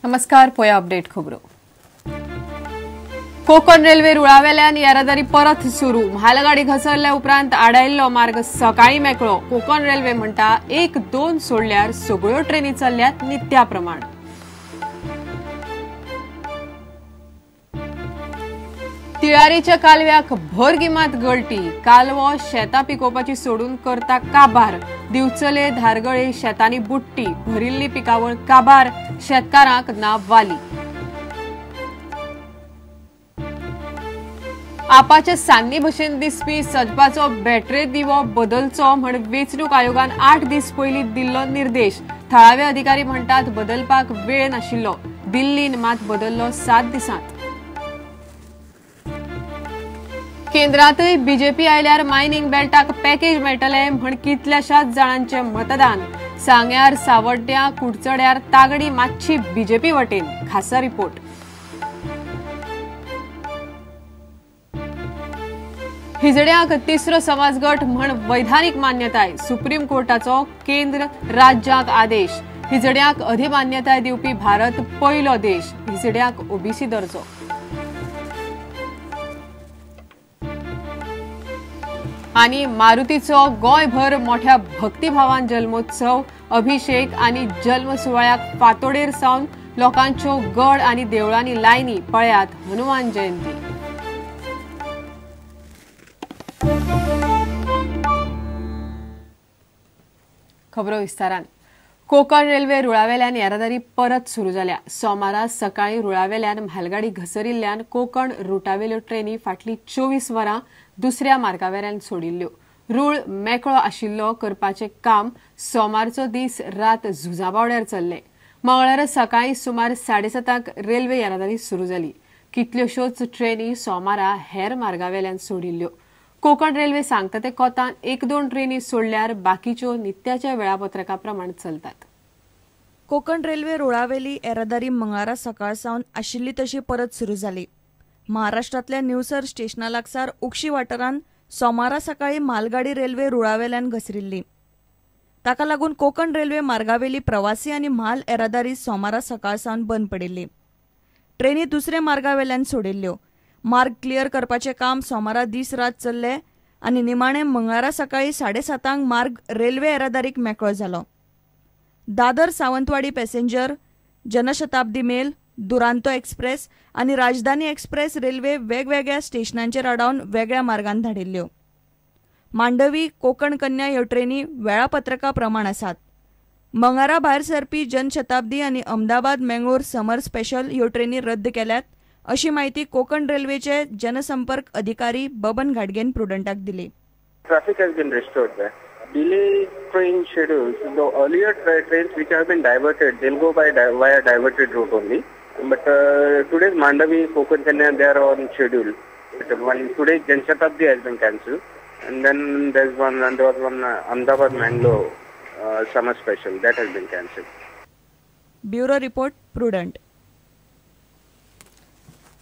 नमस्कार, पोया अपडेट खबरो. कोकण रेल्वे रुळावेल्यान येरादारी परत सुरू. म्हालगाडी घसरल्या उपरांत आडायल्लो मार्ग सकाळी मेकळो. कोकण रेल्वे म्हणटा 1-2 सोडल्यार सगळ्यो ट्रेनी चल्ल्यात नित्या प्रमाण. तिळारीच्या कालव्याक भर गिमात गळटी. कालवो शेतां पिकोवपाची सोडून करता काबार. दिवचले धारगळे शेतांनी बुट्टी, भरिल्ली पिकावळ काबार, शेतकारांक ना वाली. आपाचे सान्नी भशेन दिसपी सजपाचो बॅटरे दिवो बदलचो म्हण वेंचणूक आयोगान 8 दीस पयलीं दिल्लो निर्देश. थळावे अधिकारी म्हणटात बदलपाक वेळ नाशिल्लो. दिल्लीन मात बदल्लो 7 दिसांत. केंद्रांतय बीजेपी आयल्यार मायनिंग बेल्टाक पॅकेज मेळटलें म्हण कितल्याशाच जाणांचें मतदान. सांग्यार, सावड्ड्यां, कुडचड्यार तागडी मातशी बीजेपी वटेन. खासा रिपोर्ट. हिजड्यांक तिसरो समाजगट म्हण वैधानिक मान्यताय. सुप्रीम कोर्टाचो केंद्र राज्यांक आदेश. हिजड्यांक अधिमान्यताय दिवपी भारत पयलो देश. हिजड्यांक ओबीसी दर्जो. आनी मारुतीचो गोंयभर मोठ्या भक्तिभावान जल्मोत्सव. अभिषेक आनी जल्म सुवाळ्याक फातोडेर सावन लोकांच्यो गड आनी देवळांनी लायनी. पळयात हनुमान जयंती. खबरो विस्तारान. कोकण रेल्वे रुळावेल्यान येरादारी परत सुरू जाल्या. सोमारा सकाळी रुळावेल्यान म्हालगाडी घसरिल्ल्यान कोकण रुटावेल्यो ट्रेनी फाटली 24 वरां दुसऱ्या मार्गावेल्यान सोडिल्ल्यो. रूळ मेकळो आशिल्लो करपाचें काम सोमारचो दीस रात झुजाबावड्यार चल्लें. मंगळारा सकाळी सुमार 7:30 रेल्वे येरादारी सुरू जाली. कितल्योश्योच ट्रेनी सोमारा हेर मार्गावेल्यान सोडिल्ल्यो. कोकण रेल्वे सांगता ते कोतान 1-2 ट्रेनी सोडल्यार बाकीच्यो नित्याच्या वेळापत्रका प्रमाण चलतात. कोकण रेल्वे रुळावेली येरादारी मंगळारा सकाळ सावन आशिल्ली तशी परत सुरू जाली. महाराष्ट्रांतल्या निवसर स्टेशना लागसार उक्षी वाठारांत सोमारा सकाळी मालगाडी रेल्वे रुळावेल्यान घसरिल्ली. ताका लागून कोकण रेल्वे मार्गावेली प्रवासी आनी म्हाल येरादारी सोमारा सकाळ सावन बंद पडिल्ली. ट्रेनी दुसऱ्या मार्गावेल्यान सोडिल्ल्यो. मार्ग क्लियर करपाचें काम सोमारा दीस रात चल्लें आनी निमाणें मंगळारा सकाळी 7:30 मार्ग रेल्वे येरादारीक मेकळो जालो. Dadar Sawantwadi passenger, Janshatabdi mail, Duronto express आनी राजधानी एक्सप्रेस रेल्वे वेगवेगळ्या स्टेशनांचेर आडावन वेगळ्या मार्गान धाडिल्ल्यो. मांडवी, कोकण कन्या ह्यो ट्रेनी वेळापत्रका प्रमाण आसात. मंगळारा भायर सरपी जनशताब्दी आनी अहमदाबाद मेंगळूर समर स्पेशल ह्यो ट्रेनी रद्द केल्यात अशी माहिती कोकण रेल्वेचे जनसंपर्क अधिकारी बबन घाटगेन प्रुडंटाक दिली. Traffic has been restored there. Delay train schedules, the earlier trains which have been diverted, they'll go by via diverted route only. But today's Mandavi, Konkan Kanya, they are on schedule. But one today's Janshatabdi has been cancelled, and then there's one, and there was one Ahmedabad Mangalore summer special that has been cancelled. Bureau report, Prudent.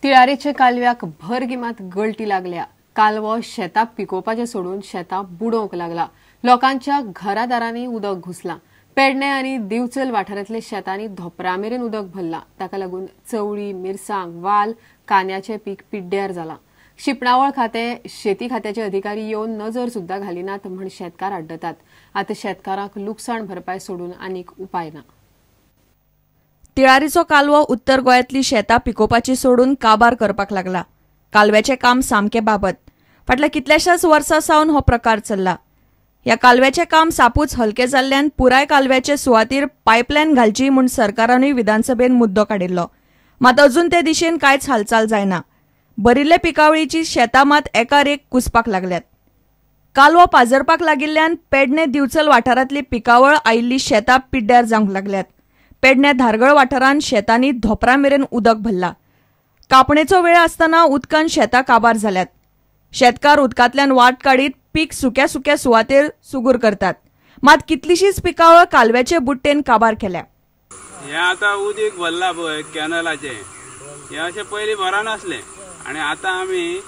तिळारीच्या कालव्याक भर गिमात गळटी लागल्या. कालवो शेतां पिकोवपाचें सोडून शेतां बुडोवंक लागला. लोकांच्या घरादारांनी उदक घुसलां. पेडणे आनी दिवचल वाठारांतल्या शेतांनी धोपरा मेरेन उदक भरलां. ताका लागून चवळी, मिरसांग, वाल, कांद्याचें पीक पिड्ड्यार जालां. शिपणावळ खातें, शेती खात्याचे अधिकारी येवन नजर सुद्दां घालिनात म्हण शेतकार आड्डतात. आतां शेतकारांक लुकसाण भरपाय सोडून आनीक उपाय ना. तिळारीचो कालवो उत्तर गोंयांतली शेतां पिकोवपाची सोडून काबार करपाक लागला. कालव्याचें काम सामकें बाबत. फाटल्या कितल्याशाच वर्सां सावन हो प्रकार चल्ला. ह्या कालव्याचें काम सापूच हलकें जाल्ल्यान पुराय कालव्याचे सुवातीर पायपलायन घालची म्हूण सरकारानूय विधानसभेन मुद्दो काडिल्लो. मात अजून ते दिशेन कांयच हालचाल जायना. भरिल्ले पिकावळीची शेतां मात एकार एक कुसपाक लागल्यात. कालवो पाजरपाक लागिल्ल्यान पेडणे दिवचल वाठारांतली पिकावळ आयिल्ली शेतां पिड्ड्यार जावंक लागल्यात. पेडणे धारगळ वाठारांत शेतांनी धोपरा मेरेन उदक भरला. कापणेचो वेळ आसतना उदकान शेतां काबार जाल्यात. शेतकार उदकांतल्यान वाट काडीत पीक सुक्या सुक्या सुवातेर सुगूर करतात. मात कितलीशीच पिकावळ कालव्याचे बुट्टेन काबार केल्या. हें आतां उदीक भरला पळय कॅनलाचें, हें अशें पयलीं भरनासलें आनी आतां आमी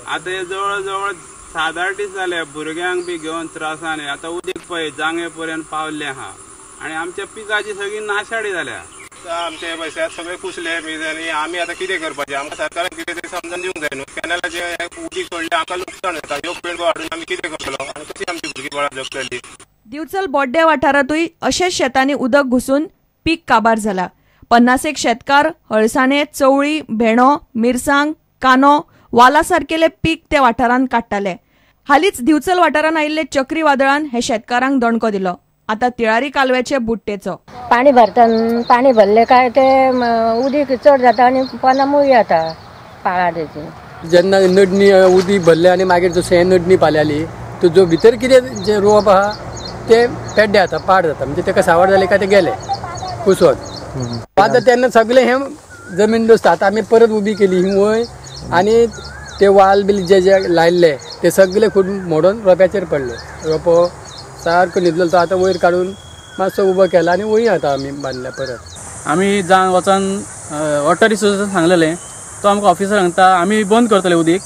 आतां जवळ जवळ 7-8 दीस जाले भुरग्यांक बी घेवन त्रासान. आतां उदीक पळय जांगे पर्यंत पावल्लें आहा आनी आमच्या पिकाची सगळी नाशाडी जाल्या. आमचे पैसे सगळे कुसले आनी आमी आतां कितें करपाचें? आमकां सरकारान कितें तरी समजून दिवंक जाय न्हू. कॅनलाचें उदीक सोडलें आमकां लुकसाण जाता. ह्यो पेडगो हाडून आमी कितें करतलो आनी कशी आमची भुरगीं बाळां जगतली? दिवचल बोड्डे वाठारांतूय अशेच शेतांनी उदक घुसून पीक काबार जाला. 50 शेतकार हळसाणे, चवळी, भेणो, मिरसांग, कानो, वाला सारकेले पीक त्या वाठारांत काडटाले. हालींच दिवचल वाठारांत आयिल्ले चक्रीवादळान हे शेतकारांक दणको दिलो. आता तिळारी कालव्याचे बुट्टेचो पाणी भरता, पाणी भरले काय ते उदीक चड जाता आनी पोंदा मुय येता पाळां तेची. जेन्ना नडणी उदीक भरले आनी मागीर जशें नडणी पाल्याली तो जो भितर कितें जे रोवप आहा ते पेड्डे जाता, पाड जाता, म्हणजे तेका सावर जाले काय ते गेले कुसोन. आतां तेन्ना सगळें हें जमीन दोस्त. आतां आमी परत उबी केली ही वंय आनी ते वाल बिल जे जे लायल्ले ते सगळे खूब मोडून रोप्याचेर पडले. रोपो सारको न्हिदलो तो आतां वयर काडून मातसो उबो केला आनी वयर आतां आमी बांदल्या परत. आमी जावन वचोन वॉटर रिसोर्सान सांगलेलें, तो आमकां ऑफिसर सांगता आमी बंद करतले उदीक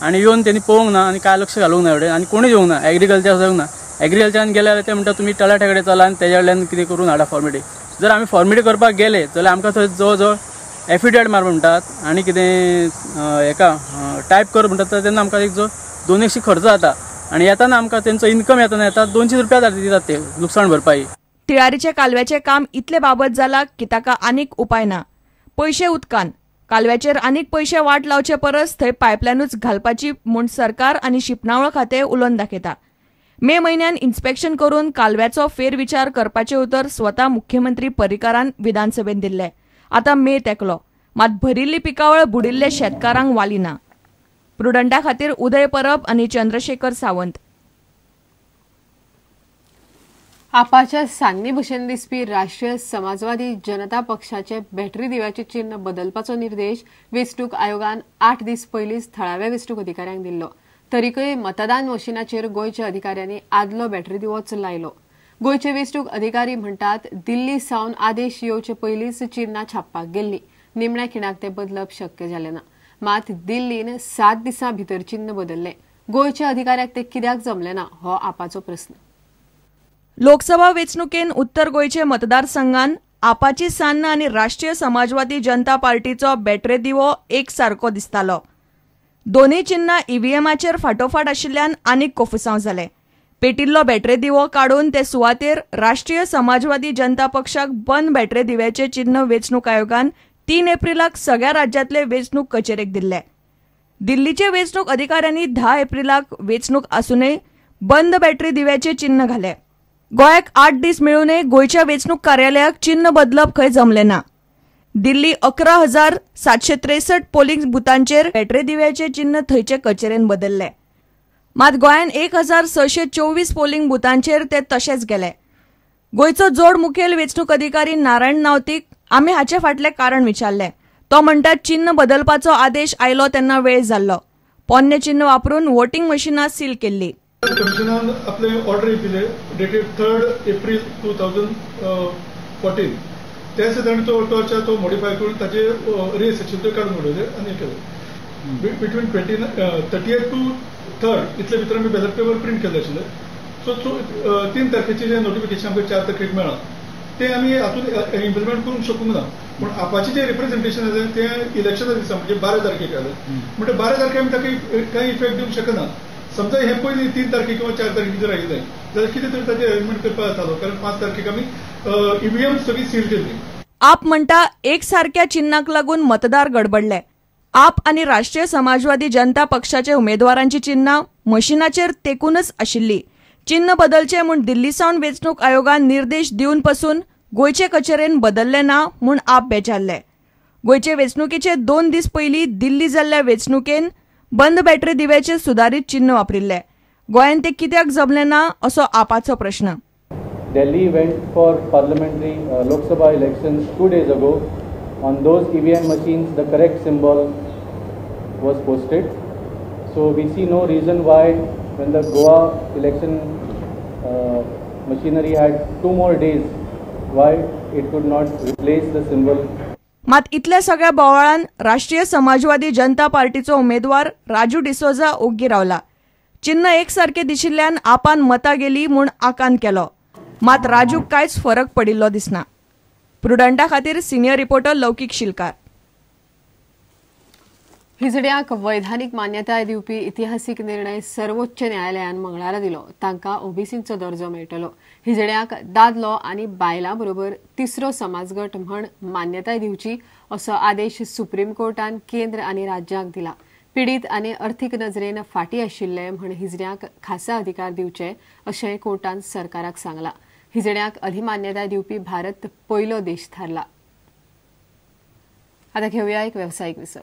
आनी येवन तेणी पळोवंक ना आनी कांय लक्ष घालूंक ना एवढें आनी कोणूय येवंक ना. एग्रीकल्चर जावंक ना. एग्रीकल्चरान गेल्यार ते म्हणटा तुमी तलाठ्या कडेन चला आनी तेज्या कडल्यान कितें करून हाडा फॉर्मेलिटी. जर आमी फॉर्मेलिटी करपाक गेले जाल्यार आमकां थंय जवळ जवळ एफिडेविट मार म्हणटात आनी कितें हेका टायप कर म्हणटात, तेन्ना आमकां एक जो 200 खर्च जाता आनी येताना आमकां तेंचो इन्कम येताना येता 200 रुपया दितात ते लुकसाण भरपाई. तिळारीच्या कालव्याचें काम इतलें बाबत जाला की ताका आनीक उपाय ना. पयशे उदकान कालव्याचेर आनीक पयशे वाट लावचे परस थंय पायपलायनूच घालपाची म्हूण सरकार आनी शिंपणावळ खातें उलोवन दाखयता. मे म्हयन्यान इन्स्पेक्शन करून कालव्याचो फेरविचार करपाचें उतर स्वता मुख्यमंत्री पर्रीकारान विधानसभेन दिल्लें. आतां मे तेंकलो, मात भरिल्ली पिकावळ बुडिल्ले शेतकारांक वाली ना. प्रुडंटा खातीर उदय परब आनी चंद्रशेखर सावंत. आपाच्या सान्नी भशेन दिसपी राष्ट्रीय समाजवादी जनता पक्षाचे बॅटरी दिव्याचे चिन्ह बदलपाचो निर्देश वेंचणूक आयोगान 8 दीस पयलींच थळाव्या वेंचणूक अधिकाऱ्यांक दिल्लो. तरीकय मतदान मशिनाचेर गोंयच्या अधिकाऱ्यांनी आदलो बॅटरी दिवोच लायलो. गोंयचे वेंचणूक अधिकारी म्हणटात दिल्ली सावन आदेश येवचे पयलींच चिन्हां छापपाक गेल्ली. निमण्या खिणाक ते बदलप शक्य जालें ना. मात दिल्लीन 7 दिसां भितर चिन्ह बदललें. गोंयच्या अधिकाऱ्याक ते कित्याक जमलें ना हो आपाचो प्रस्न. लोकसभा वेंचणुकेन उत्तर गोंयचे मतदारसंघान आपाची सान्न आनी राष्ट्रीय समाजवादी जनता पार्टीचो बॅटरे दिवो एक सारको दिसतालो. दोनूय चिन्हां ईव्हीएमाचेर फाटोफाट आशिल्ल्यान आनीक कोफुसांव जालें. पेटिल्लो बॅटरे दिवो काडून ते सुवातेर राष्ट्रीय समाजवादी जनता पक्षाक बंद बॅटरे दिव्याचें चिन्ह वेंचणूक आयोगान 3 एप्रिलाक सगळ्या राज्यांतले वेंचणूक कचेरेक दिल्ले. दिल्लीचे वेंचणूक अधिकाऱ्यांनी 10 एप्रिलाक वेंचणूक आसूनय बंद बॅटरी दिव्याचें चिन्ह घालें. गोंयाक 8 दीस मेळूनय गोंयच्या वेंचणूक कार्यालयाक चिन्ह बदलप खंय जमलें ना. दिल्ली 11,763 पोलिंग बुथांचेर बॅटरी दिव्याचें चिन्ह थंयचे कचेरेन बदललें. मात गोंयान 1,624 पोलिंग बुथांचेर ते तशेंच गेले. गोंयचो जोड मुखेल वेंचणूक अधिकारी नारायण नावतीक आमी हाचे फाटलें कारण विचारलें. तो म्हणटा चिन्ह बदलपाचो आदेश आयलो तेन्ना वेळ जाल्लो. पोन्नें चिन्ह वापरून वोटिंग मशिनां सील केल्ली. कमिशनान आपले ऑर्डर दिले डेटेड 3 एप्रिल 2014. त्या सुद्दां तो टॉर्च तो मॉडिफाय करून ताजे रेस आशिल्ले ते काडून उडयले आनी केले. बिटवीन 38 to 3 इतले भितर आमी बॅलट पेपर प्रिंट केल्ले आशिल्ले. सो 3 तारखेचे जे नोटिफिकेशन आमकां 4 तारखेक मेळ्ळां ते आमी हातूंत इम्प्लिमेंट करूंक शकूंक ना. पूण आपाचें जें रिप्रेझेंटेशन आसा तें इलेक्शना दिसा म्हणजे 12 तारखेक आयलें. म्हणटा 12 तारखेक आमी ताका कांय इफेक्ट दिवंक शकना. समजा हे पयलीं 3 तारखेक किंवा 4 तारखेक जर आयिल्लें जाल्यार कितें तरी ताचें अरेंजमेंट करपाक जातालो, कारण 5 तारखेक आमी ईव्हीएम सगळी सील केल्ली. आप म्हणटा एक सारक्या चिन्हाक लागून मतदार गडबडले. आप आनी राष्ट्रीय समाजवादी जनता पक्षाचे उमेदवारांची चिन्हां मशिनाचेर तेकूनच आशिल्ली. चिन्ह बदलचें म्हूण दिल्ली सावन वेंचणूक आयोगान निर्देश दिवन पसून गोंयचे कचेरेन बदलले ना म्हूण आप बेजारले. गोंयचे वेंचणुकेचे 2 दीस पयलीं दिल्ली जाल्ल्या वेंचणुकेन बंद बॅटरी दिव्याचे सुदारीत चिन्ह वापरिल्ले. गोंयांत ते कित्याक जमले ना असो आपाचो प्रश्न. Delhi went for parliamentary Lok Sabha elections 2 days ago. On those EVM machines, the correct symbol was posted. So we see no reason why, when the Goa election machinery had 2 more days, why it could not replace the symbol. मात इतल्या सगळ्या बोवाळान राष्ट्रीय समाजवादी जनता पार्टीचो उमेदवार राजू डिसोजा ओग्गी रावला. चिन्ह एकसारके दिशिल्ल्यान आपान मतां गेली म्हूण आकांत केलो. मात राजूक कांयच फरक पडिल्लो दिसना. प्रुडंटा खातीर सिनियर रिपोर्टर लौकीक शिलकार. हिजड्यांक वैधानीक मान्यताय दिवपी इतिहासीक निर्णय सर्वोच्च न्यायालयान मंगळारा दिलो. तांकां ओबीसींचो दर्जो मेळटलो. हिजड्यांक दादलो आनी बायलां बरोबर तिसरो समाजगट म्हण मान्यताय दिवची असो आदेश सुप्रीम कोर्टान केंद्र आनी राज्यांक दिला. पिडीत आनी अर्थीक नजरेन फाटीं आशिल्ले म्हण हिजड्यांक खासा अधिकार दिवचे अशें कोर्टान सरकाराक सांगलां. हिजड्यांक अधिमान्यताय दिवपी भारत पयलो देश थारला. आतां घेवया एक वेवसायीक विसव.